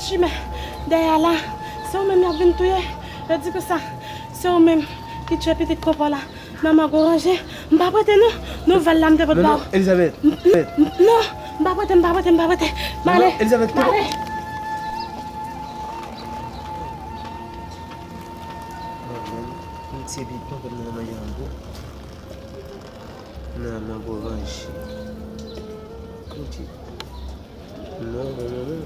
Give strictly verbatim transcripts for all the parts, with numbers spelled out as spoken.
Chimè, dèyè a la, se ou menm y ap vin touye. Yo di konsa, se ou menm ki tiye pitit konpò la nan mango ranje. M pa prete non, nouvèl la m te pot ba ou. Elizabeth. M, m, m, non, m pa prete, m pa prete, m pa prete. M ale, Elizabeth, m ale. M tiye pitit konpò nan mango. Nan mango ranje. Kote? Non, non, non, non.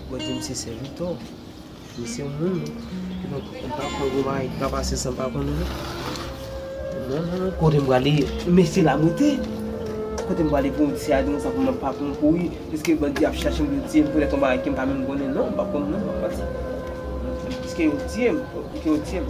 Bondye, m se sèvitè w. M se moun, non. Kidonk, m pa pran gwo bagay ki ka pase san m pa konnen, non. Non, non, non, kote m prale, mesye la m rete. Kote m prale pou yon ti a di konsa pou mwen pa pou m kouri. Piske bandi ap chache m pou yo tiye m poutèt yon bagay ke m pa menm konnen, non, m pa konn, non, m pa pati. Piske yo tiye m, piske yo tiye m.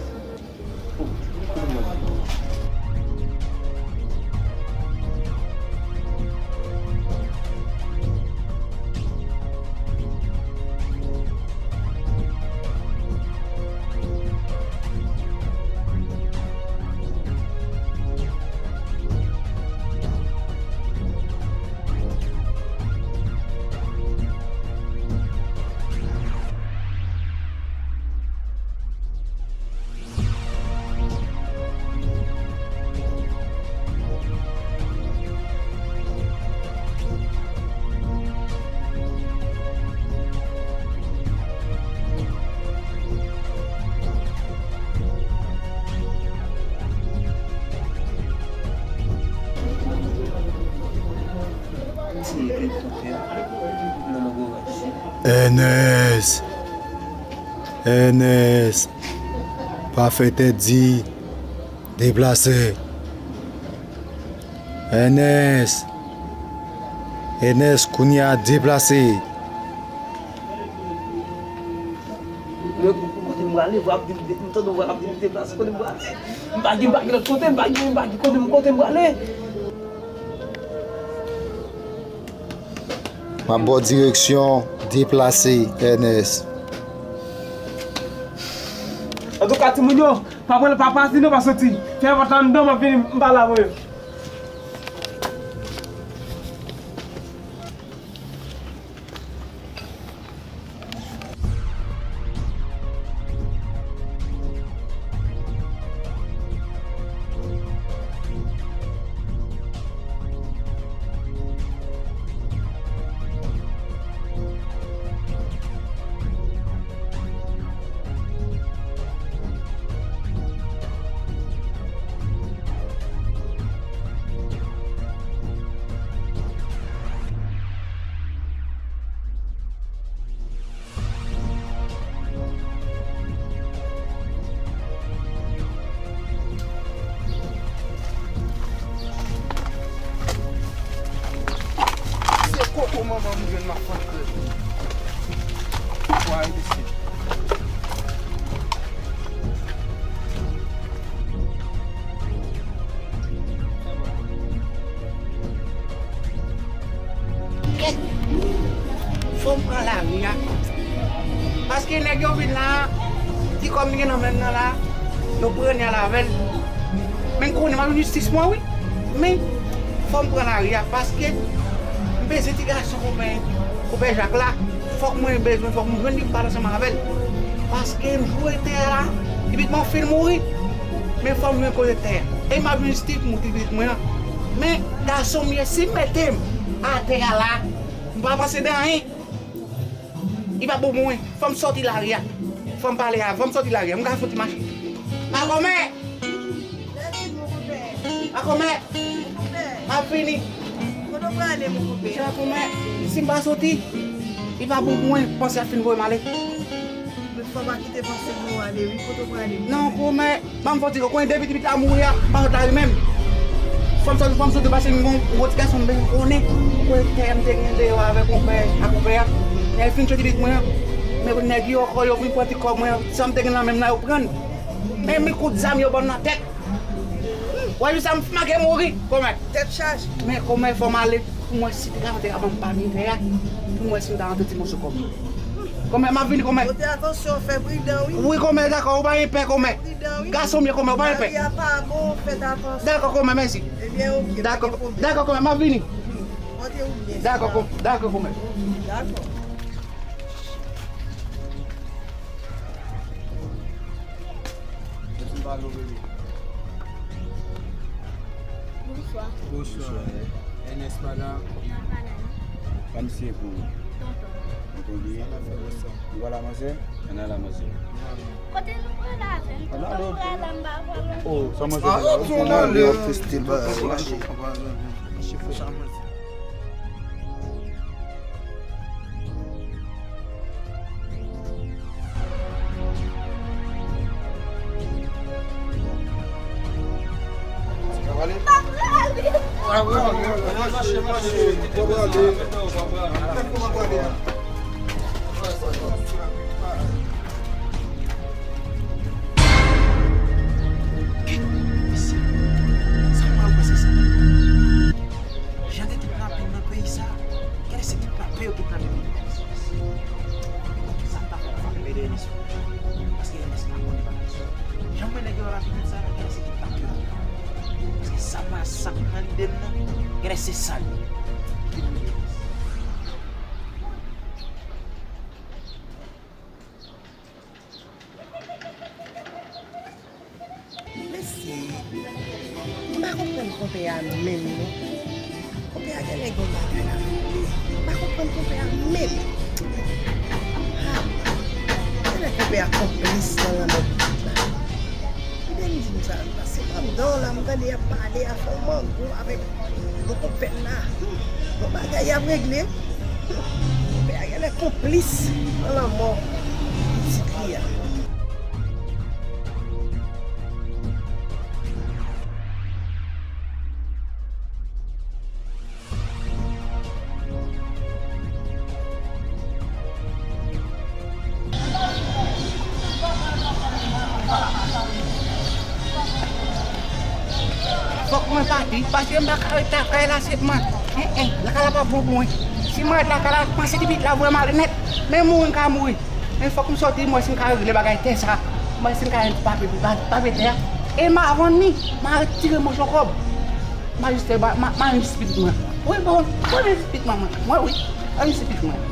Ernest! Ernest! Pa fè tèt di! Deplase! Ernest! Ernest, kounye a deplase! Mwen, kote m prale, vwa ap di m de-, m tande vwa ap di m deplase, kote m prale? M pa gen, m pa gen lòt kote, m pa gen, m pa gen kote m, kote m prale. M ap ba w direksyon, deplase, Ernest. Antouka, timoun yo, pa pran, pa pase non, pa soti. Fè pòt la anndan, m ap vini, m pale avè w. Se koko manman m jwenn m ap fann krèd. Wa, isit. Kèt! Fò m pran lari a. Paske nèg yo vin la, ti kòb m gen nan men m nan la, yo pran al avè l. Men m konnen m ap jwenn jistis mwen, wi. Men, fò m pran lari a, paske m bezwen ti gason konpè, konpè Jak la. Fòk mwen bezwen, fòk m jwenn li, m pale ansanm avè l. Paske m jwe tè a la, epi mwen fin mouri. Men fò m jwenn kote tè a. E m ap jwenn jistis pou moute pitit mwen an. Men gason m ye, si m mete m atè a la, m pa panse de anyen. Li pa bon pou mwen. Fò m sòti lari a. Fò m pale a, fò m sòti lari a. M ka fè yon ti mache. Makomè! Makomè! M ap vini. Kote w prale, mon konpè? Makomè, si m pa sòti, li pa bon pou mwen. Panse ap fin voye m ale. Men fò w pa kite panse pou w ale, wi. Kote w prale? Non, konmè, ban m fò ti, w konnen depi pitit la mouri a, m pa sot lari menm. Fò m sòti, fò m sòti, paske m gon gwo ti gason m bezwen konnen. Ou konnen tè m te gen deyò avè konpè, a konpè a. Lè l fin tchwe ti pitit mwen an, men nèg yo ankò, yo vin pran ti kòb mwen an, sa m te gen nan men m nan, yo pran l. Men, men kout zam yo ban m nan tèt. Wè, jis sa m make mouri, konmè. Tèt chaje. Men konmè, fò m ale. Pou m wè si te ka, te ka ban m pami tè a. Pou m wè si m ta rantre ti moso kòb. Konmè, m ap vini, konmè. Pote atansyon, fè pridan, wi. Wi, konmè, dakò, ou pa gen pè, konmè. Pridan, wi. Gason m ye, konmè, ou pa gen pè. Lari a pa bon, fè atansyon. Dakò, konmè, mèsi. Ebyen, oke, pa gen pwoblèm. Dakò, konmè, m ap vini. Dakò, kon-, dakò, kòmè. Dakò. Bonswa. Bonswa. Ernest pa la. Nan pa la, non. Ban misye pou ou. Tonton. Tonton li ye. Nou pa la manzè? Ann al la manzè. Kote nou pral avè m? Tonton, m pral la, m pa pral la. Oh, sa manzè. Ah, tonton, ale. Ap fè stil bagay. Mache. Mache fò sa manzè. Jan gen kidnapin nan peyi sa, gade se kidnape yo kidnape pitit Ernest. Sa ta fè l frape Ernest. Paske Ernest pa konnen bagay sa. Jan m wè nèg yo ap pitit sa, gade se kidnape yo. Paske sa pa sa k nan lide m nan, gade se sa l ye. Mesye, m pa konprann konpè a menm non. Konpè a genlè gen yon bagay la. M pa konprann konpè a menm. Ha! Genlè konpè a konplis nan lanmò pitit la. Kite m di m sa, m pase pandan la, m tande y ap pale, y ap fè yon mango avèk yon konpè la. Bon, bagay y ap regle. Pè a genlè konplis nan lanmò pitit li a. Fòk mwen pati, paske m pa ka ret lakay la, se mwen. En, en, lakay la pa bon pou mwen. Si mwen ret lakay la, panse ti pitit la voye m ale nèt. Men mouri, m ka mouri. Men fòk m sòti, m wè si m ka regle bagay tè sa. M wè si m ka jwenn ti papye, pa-, papye tè a. E m a vann li, m a retire mòso kòb. M a jis fè ba-, m a, m a jis pitit mwen. Wi, bon, bon, jis pitit mwen, mwen. Mwen, wi, m a jis pitit mwen.